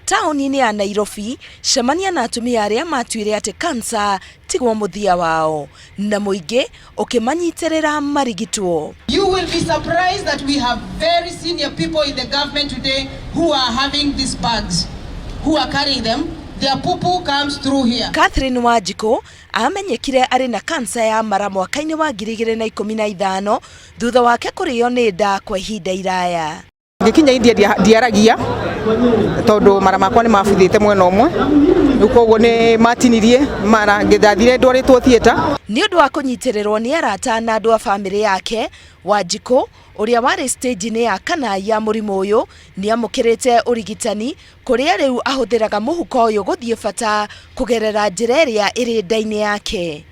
Taũni-inĩ ya Nairobi, cemania na atumia arĩa matuire atĩ kansa tiguo mũthia wao, na mũingĩ ũkĩmanyitĩrĩra marigitwo. You will be surprised that we have very senior people in the government today who are having these bags, who are carrying them. Their poo-poo comes through here. Catherine Wanjikũ amenyekire arĩ na kansa ya mara mwaka-inĩ wa 2015 thutha wake kũrĩo nĩ nda kwa ihinda iraya. Ngĩkinya India ndiaragia tondũ mara makwa nĩ mabuthĩte mwena ũmwe, rĩu koguo nĩ matinirie mara, ndathire ndwarĩtwo theatre. Nĩ ũndũ wa kũnyitĩrĩrwo nĩ arata na andũ a famĩlĩ yake, Wanjikũ ũrĩa warĩ stage-inĩ ya kana ya mũrimũ ũyũ nĩ amũkĩrĩte ũrigitani kũrĩa rĩu ahũthĩraga mũhuko ũyũ gũthiĩ bata kũgerera njĩra ĩrĩa ĩrĩ nda-inĩ yake.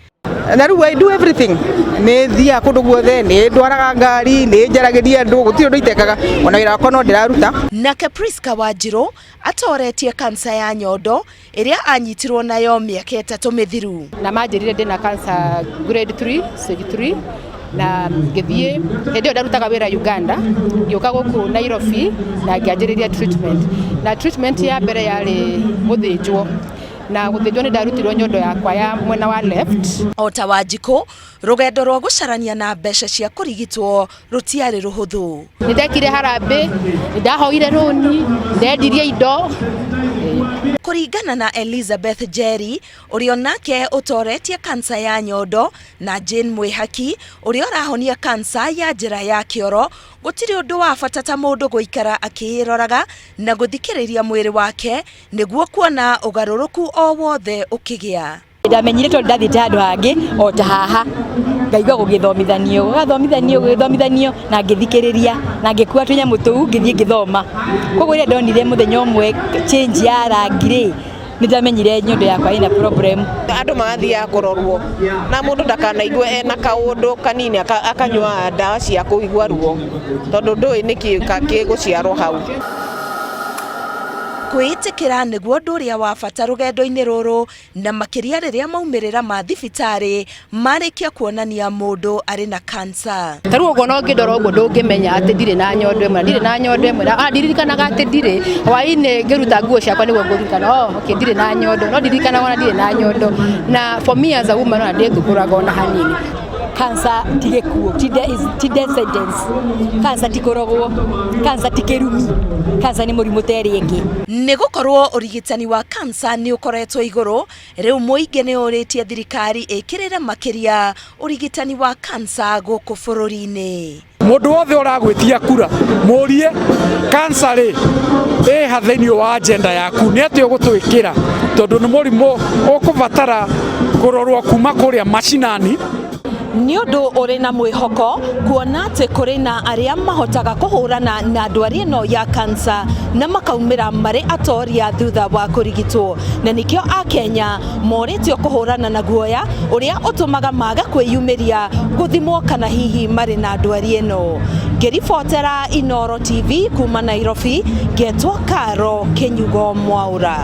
Na rĩu I do everything, nĩ thiaga kũndũ guothe, nĩ ndwaraga ngari, nĩ njaragĩria andũ, gũtirĩ ũndũ itekaga, ona wĩra wakwa no ndĩraruta. Nake Priska Wanjirũ atoretie kansa ya nyondo ĩrĩa anyitirwo nayo mĩaka 3 mĩthiru. Na manjĩrire ndĩna cancer grade 3, stage 3, na ngĩthiĩ hĩndĩ ĩyo ndarutaga wĩra Uganda, ngĩũka gũkũ Nairobi na ngĩanjĩrĩria treatment. Na treatment ya mbere yarĩ gũthĩnjwo, na gũthĩnjwo nĩ ndarutirwo nyondo yakwa ya mwena wa left. O ta Wanjikũ, rũgendo rwa gũcarania na mbeca cia kũrigitwo rũtiarĩ rũhũthũ. Nĩ ndekire harambĩ, nĩ ndahoire rũni, ndendirie indo. Kũringana na Elizabeth Njeri, ũrĩa onake ũtoretie kansa ya nyondo, na Jane Mwĩhaki, ũrĩa ũrahonia kansa ya njĩra ya kĩoro, gũtirĩ ũndũ wa bata ta mũndũ gũikara akĩĩroraga na gũthikĩrĩria mwĩrĩ wake nĩguo kuona ũgarũrũku o wothe ũkĩgĩa. Ndamenyire tondũ ndathiĩte handũ hangĩ o ta haha, ngaigua gũgĩthomithanio, gũgathomithanio, gũgĩthomithanio, na ngĩthikĩrĩria, na ngĩkua tũnyamũ tũu ngĩthiĩ ngĩthoma. Koguo rĩrĩa ndonire mũthenya ũmwe change ya rangi rĩ, nĩ ndamenyire nyondo yakwa ĩna problem. Andũ magathiaga kũrorwo na mũndũ ndakanaigue ena kaũndũ kanini akanyua ndawa cia kũigua ruo, tondũ ndũĩ nĩkĩ gĩgũciarwo hau. Kwĩĩtĩkĩra nĩguo ũndũ ũrĩa wa bata rũgendo-inĩ rũrũ, na makĩria rĩrĩa maumĩrĩra ma thibitarĩ marĩkia kuonania mũndũ arĩ na kansa. Ta rĩu ũguo no ngĩndora ũguo ndũngĩmenya atĩ ndirĩ na nyondo ĩmwe, ndirĩ na nyondo ĩmwe. Na ndirikanaga atĩ ndirĩ, hwaĩ-inĩ ngĩruta nguo ciakwa nĩguo ngũririkana, oh, okay, ndirĩ na nyondo, no ndirikanaga ona ndirĩ na nyondo. Na for me as a woman ona ndĩthumbũraga ona hanini. Cancer ti gĩkuũ, ti death sentence. Cancer ti kũrogwo, cancer ti kĩrumi, cancer nĩ mũrimũ ta ĩrĩa ĩngĩ. Nĩ gũkorwo ũrigitani wa cancer nĩ ũkoretwo igũrũ, rĩu mũingĩ nĩ ũrĩtie thirikari ĩkĩrĩre makĩria ũrigitani wa cancer gũkũ bũrũri-inĩ. Mũndũ wothe ũragwĩtia kura mũrie cancer rĩ ĩha thĩinĩ wa agenda yaku, nĩ atĩa ũgũtwĩkĩra, tondũ nĩ mũrimũ ũkũbatara kũrorwo kuma kũrĩa macinani. Nĩ ũndũ ũrĩ na mwĩhoko kuona atĩ kũrĩ na arĩa mahotaga kũhũrana na ndwari ĩno ya kansa na makaumĩra marĩ atoria thutha wa kũrigitwo, na nĩkĩo Akenya morĩtio kũhũrana na guoya ũrĩa ũtũmaga maga kwĩyumĩria gũthimwo kana hihi marĩ na ndwari ĩno. Ngĩribotera Inooro TV kuma Nairobi, ngetwo Karo Kĩnyugo Mwaũra.